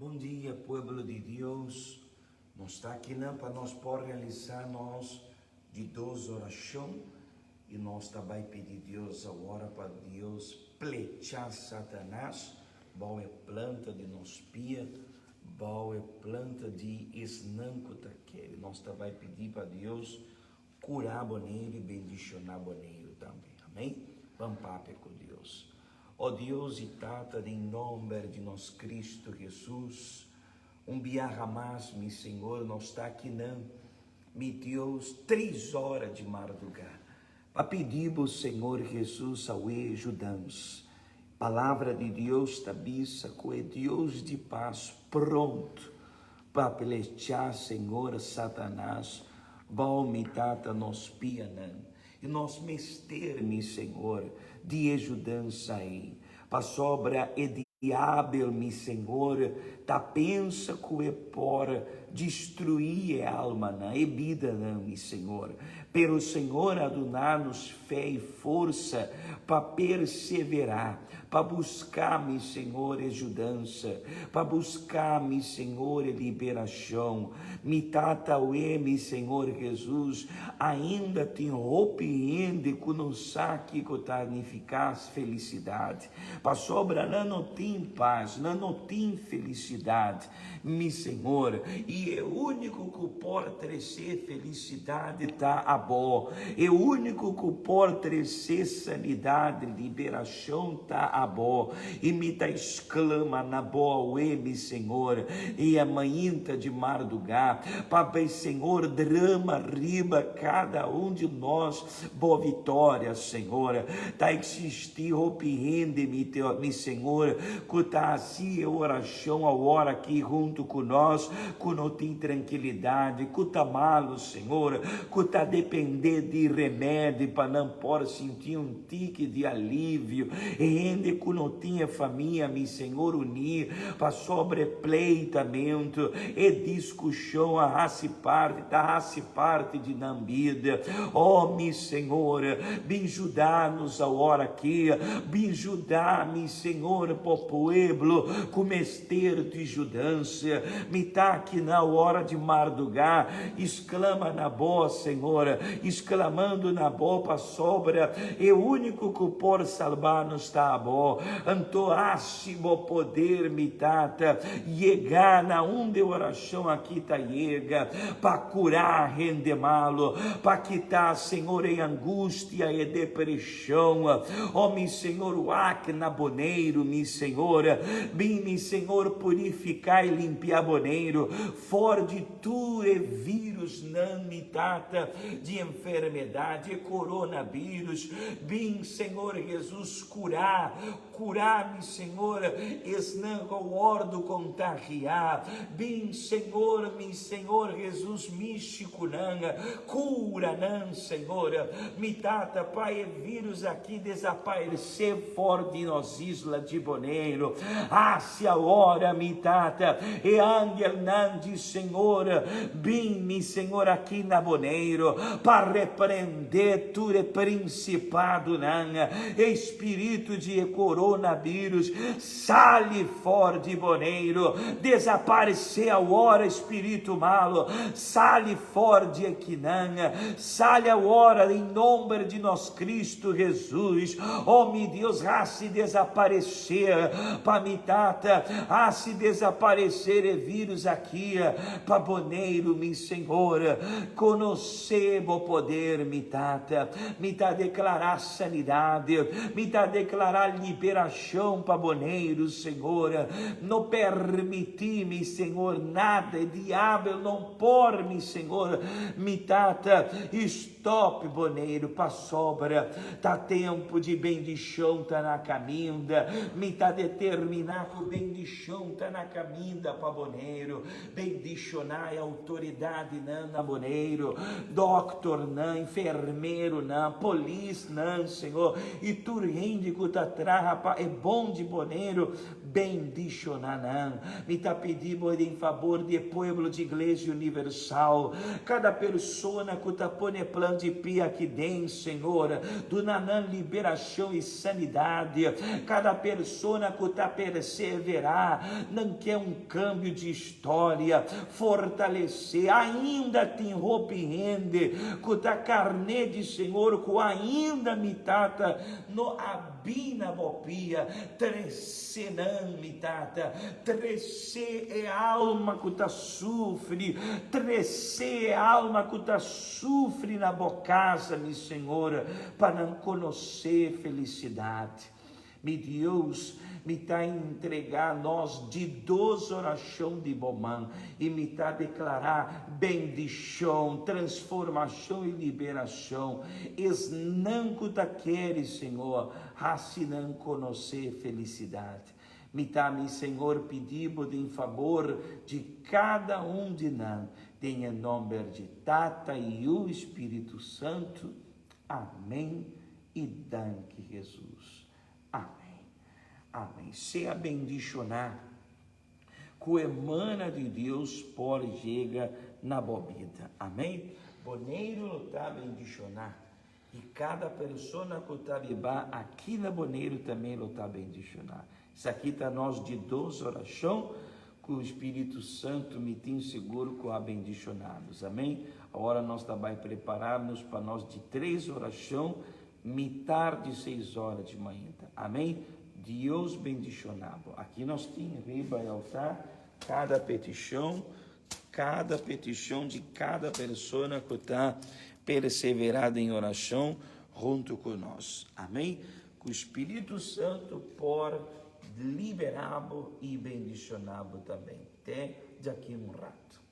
Bon dia pueblo di Dios, nos ta akinan pa nos por realisa nos di dos oracion y nos ta bay pidi Dios awor pa Dios plecha Satanas bao e planta di nos pia, bao e planta di esnan cu ta kere. Nos ta bay pidi pa Dios cura Boneiru y bendiciona Boneiru tambe. Amen. Ban papia cu Dios. O Dios y Tata den nomber di nos Cristo Jesus, un biaha mas, mi Señor, nos ta akinan, mi Dios, tres ora di marduga, pa pidi Bo, Señor Jesus, awe judans. Palabra di Dios ta bisa cu e Dios di paz pronto pa plecha, Señor, Satanas bao mi Tata nos pianan. I nos mester, mi Señor, di e judansa ei, pasobra e diabel, mi Señor, ta pensa ku e por destruí e almanan, e bidanan, mi Señor. Pero Señor a duna nos fe i forsa pa perseverá, pa buská, mi Señor, e judansa, pa buská, mi Señor, e liberashon. Mi Tata awe, mi Señor Jesus, ainda tin hopi hende ku no sa kiko ta nifiká felisidat. Pasobra nan no tin pas, nan no tin felisidat, mi Señor. I e úniko ku por trese felisidat ta abo. E úniko ku por trese sanidat, liberashon ta abo. I mi ta sklama na bo awe, mi Señor, i e mainta di mardugá, pa bay Señor drama riba kada un di nos bo vitória, Señor. Ta eksistí hopi hende, mi mi Señor, ku ta hasi e orashon awor aki huntu ku nos, ku no tin trankilidat, ku ta malu, Señor, ku ta dependé di remedi pa nan por sinti un Tiki di alivio e hende ku no tin e famia mi Señor uní pasobra e pleitamentu, e diskushon a hasi parti, ta hasi parti di nan bida. Oh mi Señor, bin juda nos awor aki, bin juda mi Señor po pueblo ku mester di judansa. Mi ta aki na ora di mardugá, sklama na bo, Señor, sklamando na bo pasobra e úniko ku por salba nos ta abo. Anto hasi bo poder, mi Tata, yega na unda e orashon aki ta yega, pa kurá hende malu, pa kitá, Señor, e angustia, e depreshon. O mi Señor, wak na Boneiru, mi Señor. Bin, mi Señor, purifiká i limpiá Boneiru for di Tur e virusnan, mi Tata, di enfermedad, e coronavirus, bin, Señor Jesus, cura, cura, mi Señor, esnan cu a wordo contagia. Bin, Señor, mi Señor Jesus, mishi cu nan, cura nan, Señor. Mi Tata, pa e virus aki desaparece for di nos isla di Boneiru. Haci awor, mi Tata, e angelnan di Señor bin, mi Señor, aki na Boneiru pa reprendé tur e principadonan, e spiritu di e coronavirus, sali for di Boneiru, desaparecé awor, spiritu malo, sali for di akinan, sali awor den nomber di nos Cristo Jesus. Oh, mi Dios, haci desaparecé pa mi Tata, haci desaparecer e virus aki pa Boneiru, mi Señor. Conocé bo poder, mi Tata. Mi ta declará sanidad, mi ta declará liberacion pa Boneiru, Señor. No permití, mi Señor, nada, e diabel no por, mi Señor, mi Tata, Stop Boneiru pasobra ta tempu di bendishon ta na kaminda. Mi ta determiná ku bendishon ta na kaminda pa Boneiru. Bendishoná e outoridatnan na Boneiru, dòkternan, enfermeronan, polisnan, Señor, i tur hende ku ta traha. pa e bon di Boneiru, bendishoná nan. Mi ta pidi bo den fabor di e pueblo di Iglesia Universal, kada persona ku ta pone plan di pia aki den, Señor, duna nan liberashon i sanidat. Kada persona ku ta perseverá, nan ke un kambio di storia, fortalesé. Ainda tin hopi hende ku ta karné di Señor ku ainda mi Tata no a bin na bo pia. Tresé nan, mi Tata, tresé e alma ku ta sufri, tresé e alma ku ta sufri na bo kasa, mi Señor, pa nan konosé felisidat. Mi Dios, mi ta entregá nos di dos orashon di bo man i mi ta deklará bendishon, transformashon i liberashon. Esnan ku ta kere, Señor, hasi nan konosé felisidat. Mi ta, mi Señor, pidi bo den fabor di kada un di nan, den e nòmber di Tata, Yu i Spiritu Santu. Amén y danki Hesus. Amén. Amén. Sea bendiciona cu e mana di Dios por yega na bo bida. Amén. Boneiru lo ta bendiciona y cada persona cu ta biba aki na Boneiru tambe lo ta bendiciona. Esaki ta nos di dos oracion Ku Spiritu Santu mi tin sigur ku a bendishoná nos. Amén. Awor nos ta bai prepará nos pa nos di tres orashon mitar di seis ora di mainta. Amén. Dios bendishoná bo. Aki nos tin riba e altar kada petishon, kada petishon di kada persona ku ta perseverá den orashon huntu ku nos. Amén. Ku Spiritu Santu por liberá bo i bendishoná bo tambe. Te djaki un rato.